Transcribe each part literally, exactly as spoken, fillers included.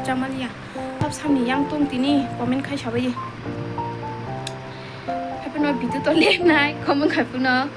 Chamaliya. Tab samni yang tong tini comment khai sabai. Happy no video to lenai comment khai puno.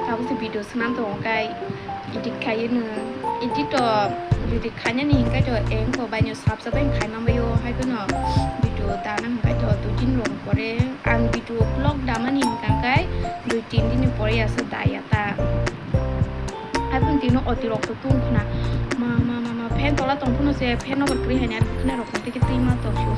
Tabuk se video swnam tongo kai edit khaiyeno, edit to edit khainani hinkai to engko baino sabsa bai khaima baio, hai phano video dana hinkai to dui din rok pore ang video vlog damani hinka kai dui tin din ni pore asa daya ta. Hai phano tino otirok to tung khna ma ma ma ma fan tola tong phano se fan no kwrwi haina khna rok tong tei twi ma tong sio.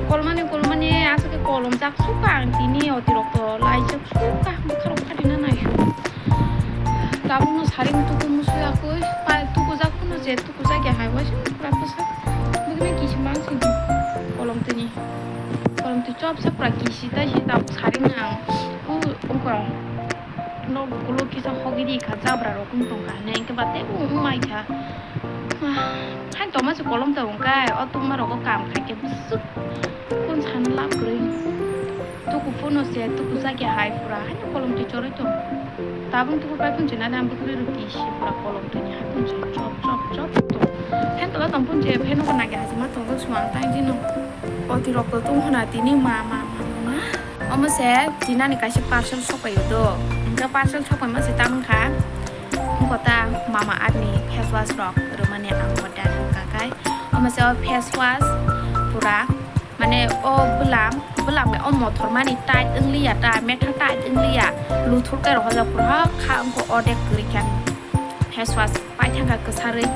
Kolmani kolmani aswk kolom jak suka ang tini otirok to lai jak suka bwkharok khatina nai. Tabukno saring tuku musu yakui pa tuku jak phano je tuku jak ya hai waisa pura bwsa bwkhe kisi mang sini kolom tini kolom twi chop sak pura kisi tai si tabuk saring ang u ungkor nok ulo kisa hogidi kha jabra rok wng tong kha hwnwi hwnkhe ba teibo wng mai kha. Hain tongma se kolom ta wngkha o tongma rogo kam khaikhe bwswk kun sana lab kwrwi. Tuku phano se tuku jakya hai pura haino kolom twi chorwi tong. Tabung tuku pai phun chwna dam bwkrwi rwki si pura kolom twi hai phun chwng chop chop chop tong. Fan tola tong phun je fan no nagi hajima tongo swang tang jino. Oti rok to tong hona tini ma ma ma ma ma. Omo se tinani kaisa parcel sopai do. Hingke parcel sopai ma se tamung kha. Wngkha ta mama arni face wash rok rwmani ang order wngkha kai. Omo se o face wash pura mane o bwlam bwlam o mothor mani tight wngliya ta metha tight wngliya luthor kai rok hojak pura kha wngkha ordek kwrwi kha face wash pai thangkha kwsarwi.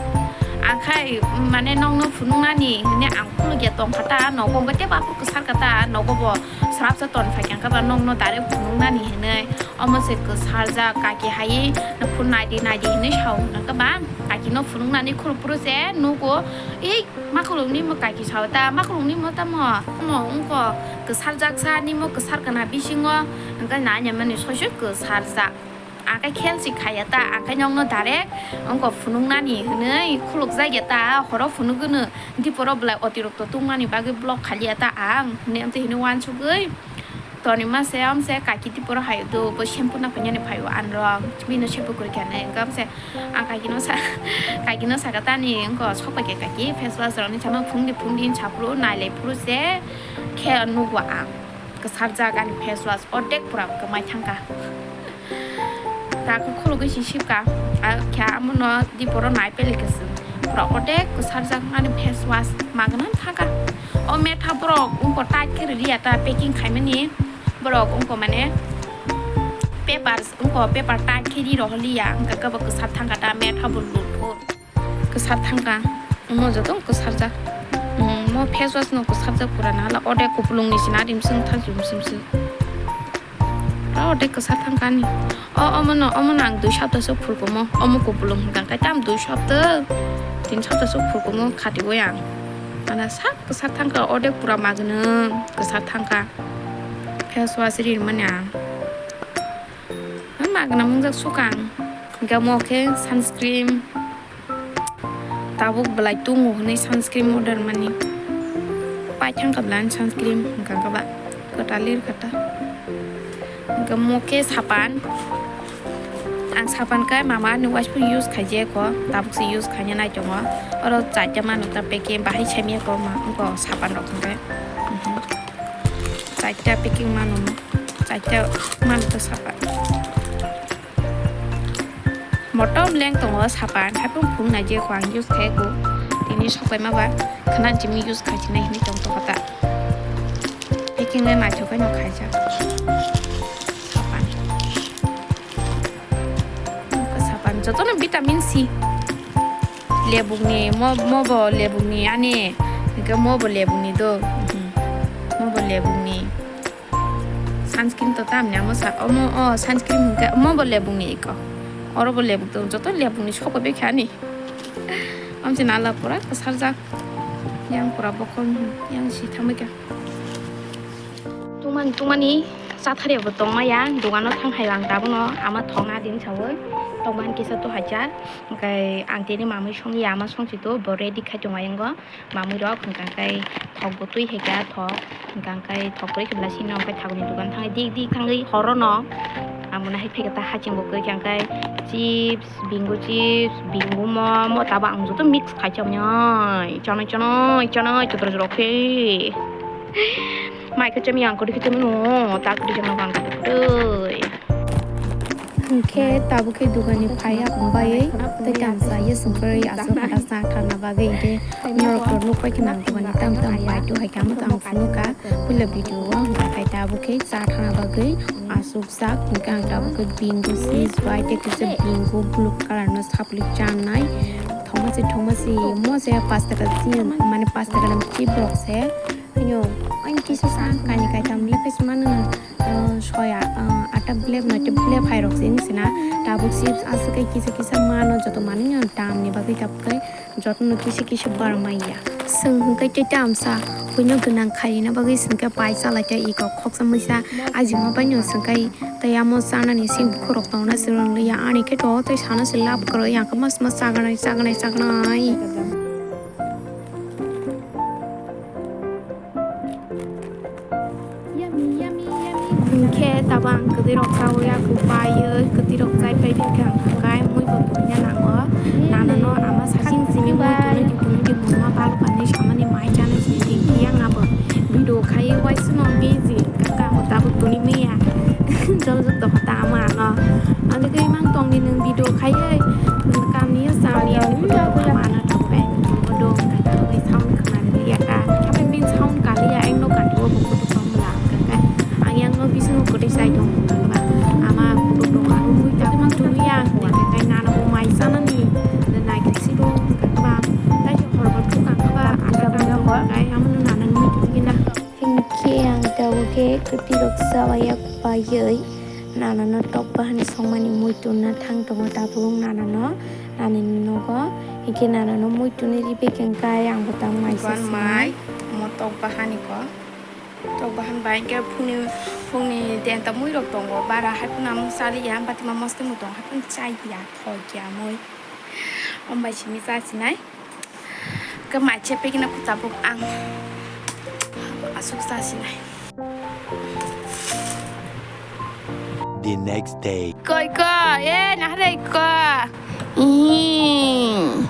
Ang khai mane nokno phunuknani hwnwi ang khulukya tongkha ta nogo wngkha tei bafru kwsar kha ta nogo bo srapsa ton phai kha ba nokno direct phunuknani hwnwi. Omo se kwsarjak kaki hai phun naidi naidi hinwi sao hwnka ba kakino phunuknani khuluk phuru se nugo ei makhulukni mo kaki sao ta makhulukni mo tamo mo wngkha kwsarjak sa nimo kwsar kana bisingo hwnka nanya mani soisoi kwsarjak. Ang khe khel si khaiya ta ang khe nokno direct wngkha phunuknani hwnwi khulukjak ya ta horo phunukgwno diporo belai otirokto tongmani bagwi block khaliya ta ang hwnwi amtwi hwnwi uansugwi. Toni ma se, am se, kaki tiporo hai do, bo shampoo na phanya ni phaio anrok, bini shampoo kwrwi kha nai, engkam se, ang kaki no sa, kaki no saka tani, engko sok pai khe kaki, face wash rok ni sama phung di, phung di, sa phuru, nai lai phuru se, khe nugo ang, kwsarjak ani face wash, ordek pura kwmai thangkha. Ta khe khulugwi si sipka, a khe amo no di poro nai pele khe se, pura ordek kwsarjak ani face wash, magna thangkha. O metha borok wngkha tight khe rwliya ta packing khaimani borok wngkha mane paper wngkha paper tight khe ri rohorliya wngkha khe bo kwsar thangkha ta metha bo luthu kwsar thangkha omo joto kwsarjak mo face wash no kwsarjak pura na hala ode kupulung ni sina rimsing thang rimsing sing. Oro tei kwsar thangkha ani. O, omono, omono ang dui sapta se phulkumo. Omo kupulung hwnkha khe tam dui sapta, tin sapta se phulkumo khatiwi ang. Ana sak kwsar thangkha, ordek pura magwnwng kwsar thangkha. Face wash ri rwmani ang. Magwna mungjak sukha ang. Hwnkhe omo khe sunscreen. Tabuk belai tungo hwnwi sunscreen order mani. Paithang kha belai sunscreen hwnkha khe ba kwtal lir kha ta. Hwnkhe mo khe sapan. Ang sapan khe mama ni waisphang use khaijak kho, tabuk se use khaina nai tongo. Oro chaita mano ta packing bahai saimya kho ma wngkha sapan rok hwnkhe. Chaita packing mano mo. Chaita mano ta sapan. Motom leng tongo sapan, haphung phung nai je kho ang use khai kho. Tini sopai ma ba khna chimi use khai chinai hini tong tong kha ta. Packing le naithok khai no khaijak. Sapan. Sapan jotono vitamin C. Lebukni, mo, mo bo lebukni ani. Hingke mo bo lebukni do. Mhm. Mo bo lebukni. Sunscreen to tamni amo sa omo o sunscreen hingke omo bo lebukni iko. Oro bo lebuk tong joto lebukni soko bekha ani. Amse nala pura kwsarjak. Yang pura bokol yang si thamika. Tungmani tungmani chathari bo tongmaya dogano thang hai ang tabuno ama thongna din sawi tongmani kisa to hajar. Hingke ang tini mamui songya ama songsi to bo ready khai tongmaya ngo. Mamui rok hwnkha khe thok bo twi hai kha thok hwnkha khe thok kwrwi khe bwlai sini hwnkhe thaguni dogan thangwi dik dik thangwi horo no Ang mona hai phai khe ta haching bo kwrwi khe ang khe chips, bingo chips, bingo mo, mo tabo ang joto mix khai chamni ai. Chanai, chanai, chanai, chwdrwj rok khe. Mai khe chami ang kwrwi khe chami no, ta kwrwi jang ang kwrwi. Hwnkhe tabuk khe dugani phai aboni bagwi tei tamsa ye songkhe aswk hata sa thangna bagwi hwnkhe norok to nukpai khe nang dugani tam tam bai tu hai khe amo tang phunukha puila video o hwnkhe tabuk khe sa thangna bagwi aswk sak hwnkhe ang tabuk khe bingo sis bai tei kisa bingo blue colour no sapli chanai thoma se thoma se mo se pash taka chini mane pash taka nam chip rok se hwnyo ang kisa sa kani kaitam ni phai se mano. Soya ata blep no te blep hai rok se wng sina tabuk chips aswk kai kisa kisa mano joto manwi no dam ni bagwi tabuk kai joto no kisa kisa bar maya. Swng hwnkhe tei tamsa hwino gwnang khaina bagwi swngkhe pai chalai khe iko khoksa muisa ajima bai no swngkhe tei amo chanani si bukhuk rok tongna se rwng liya ani khe to tei sana se lab kwrwi ang khe mas mas chaganai chaganai chaganai. Hwnkhe tabuk ang kwtwi rok chaui aku paiwi kwtwi rok chai phai phai khe ang thangkhe mui bo tongya nango. Nana no ama saching simi mui tongwi di tongwi di buma balokani samani mai chana sini di yang abo video khai waisano busy kaka abo tabuk toni maya. Jol jok tong ta ama ano. Ani khe imang tong di nwng video khai kamni samni ama ano thangkhe. Odong kaka bai sound khna liya ka. Apa min sound kaliya engno kaliya bo kutu kong bla kaka. Ang yang no bisingo kote sai tong kaka. Ama kutu tong aku mui ta mang tuni ya. Kaka nana bo mai sana ni. Dan nai kisi do kaka. Tai hor bo tu kaka. Ang kaka kai ama no nana mui tuni na. Hingke ang tabo ke kati rok sawa yak bayai. Nana no tok bahani songmani mui tuna thang tongo tabuk nana no. Nani nogo hingke nana no mui tuni ripe kengkai ang bo tang mai Gon mai mo tok bahani ko. Tok bahan bai ke phungni phungni denta mui rok tongo bara hai phano amung sali ya bati ma mosti mui tongo hai phano chai ya thok ya mui. Ombai simi cha sinai. Ke mai che pekina kutabuk ang asuk cha sinai. The next day. Koi ko, e, nahre ko. Ih,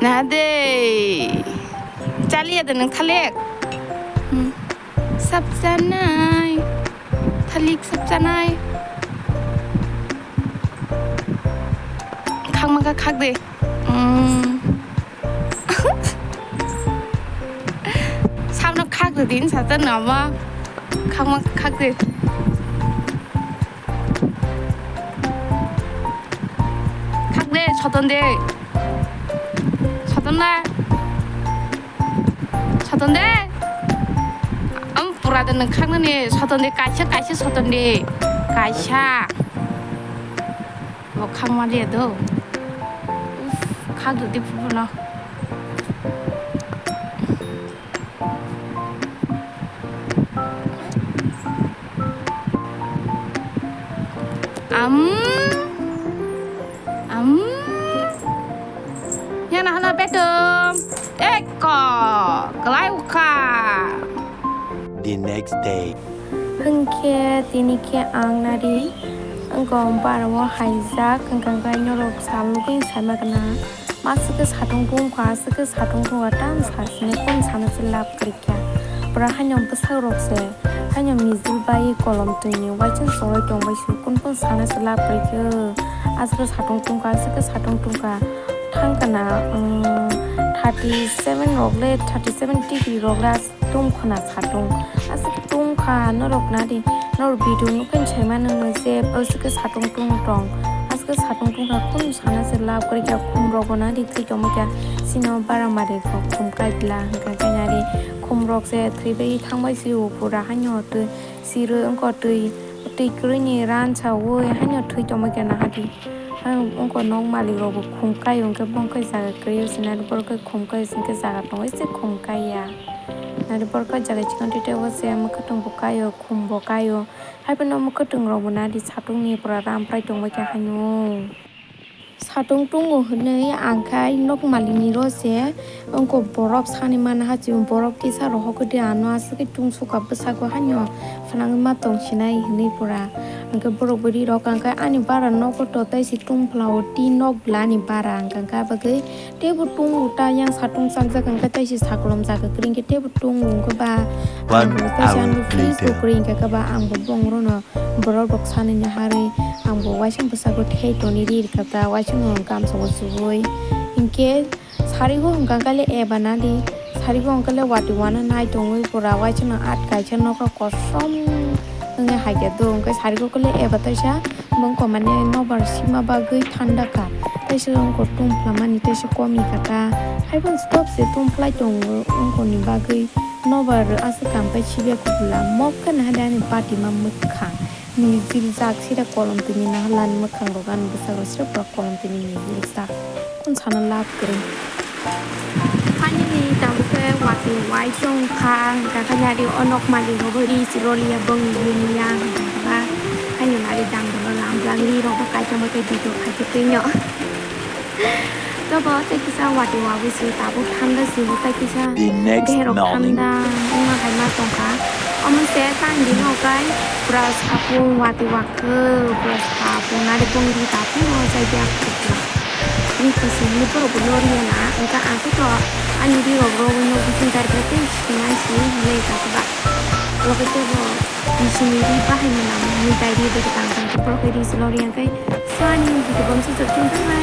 nahde. Chaliya de nang thalek. Hmm. Sapsanai. Thalik sapsanai. Khakma kha khak de. Hmm. Samno khak de din satan nama. Khakma khak de. Khak de, soton de. Soton de. Soton de. Am pura de nang khak nani soton de, kaisa, kaisa soton de. Kaisa. Bo khak ma de do. Uf, khak de di puno. Am, am, yana hana betum, eko, kelai uka. The next day. Hwnkhe tini khe ang nari wngkha bara o haijak, hwnkha khe norok salugwi saima gana. Aswk khe satung tungkha, aswk khe satung tungkha, tamo sasini kunu sana se lab kwrwikha. Bwrwi haino bwsarok se, haino mijil bai kolom twini uaisuk chorwi tongbai se, kunu kunu sana se lab kwrwikha. Aswk khe satung tungkha, aswk khe satung tungkha. Thangkha na, um, thirty seven rok le, thirty seven degree rok le. Tungkhwna satung. Aswk tungkha norok nadi. Norok video nukhe saimano je aswk khe satung tung tong. Aswk khe satung tungkha khum sana se lab kwrwikha khum rok bo nadi thwi tongmikha. Sino bara mari khum kai bla hwnkha khe nari khum rok se thwibai thangbai se o pura haino twi sirwi wngkha twi twi kwrwini ran sawi haino thwi tongmikha nahadi. Ang wngkha nok malik rok bo khum kai hwnkhe bongkhe jaga kwrwi se nari borok khe khum kai se hwnkhe jaga tongwi se khum kai ya. Nari borok jaga chikon tei tei o se mwkhwtwng bo kaio, khum bo kaio. Haiphano mwkhwtwng rok bo nari satung ni pura ram phai tongbai kha haino. Satung tungo hwnwi ang khai nok malik ni ro se wngkha borok sani mana hachwi borok kisa rohor khe de ano aswk khe tungsukha bwsako haino phnangwi ma tong sinai hwnwi pura. Hwnkhe borok bo ri rok ang khe ani bara nogo to tei se tungphla o tin nok bwla ani bara ang khe bagwi teibo tung ta yang satung chakjak ang khe tei se sakolom jaga kwrwi hwnkhe teibo tung wngkhe ba ang bo tei se ano freeze bo kwrwi hwnkhe ba ang bo bongorok no borok rok sanwi no harwi ang bo waising bwskango thai toni ri rwkha ta waising no gamsa bo chubui hwnkhe. Sarigo hwnkha khe le eba nadi, sarigo hwnkha le watwi wana nai tongwi pura waisano at kaisa nokha kosom wngwi haikhe do hwnkhe sarigo khe le eba taisa bongkha mane nobar sima bagwi thanda kha. Taisa wngkha tum phlamani taisa komi kha ta, haiphano stop se tum phlai tongo wngkha ni bagwi nobar aswk kam khe sibya kubula mokhe nahade ani patima mwkhang. Mijil jak sida kolom tini naharlani mwkhang rok ani bwskango sida pura kolom tini mijil jak. Kung sana lab kwrwi. Finally tabuk khe watwi wai chong kha hwnkha khe nari o nok malik rogo ri si roliya bongni bini ya hwnkha khe ba. Haino nari dang dolo lam blang ri rok bo kaitor bo tei video khai khe twi no. Tobo tei kisa watwi wagwi se tabuk thanda se bo tei kisa The next deherok morning. Thanda wngma hai ma tongkha. Omo se tang bini okai pura sapung watwi wak khe pura sapung nari bongni tabuk no jai dia khukla. Ni khosing ni borok bo lori ya na wngkha ang khe to ani ri rok rogwi no bising dar khe tei sinai si hinwi kha ba. Loge tebo bising ni ri bahai mwnang ni dai ri bo tang tang khe borok khe ri se lori ya khe sani video bangsa jotong khe.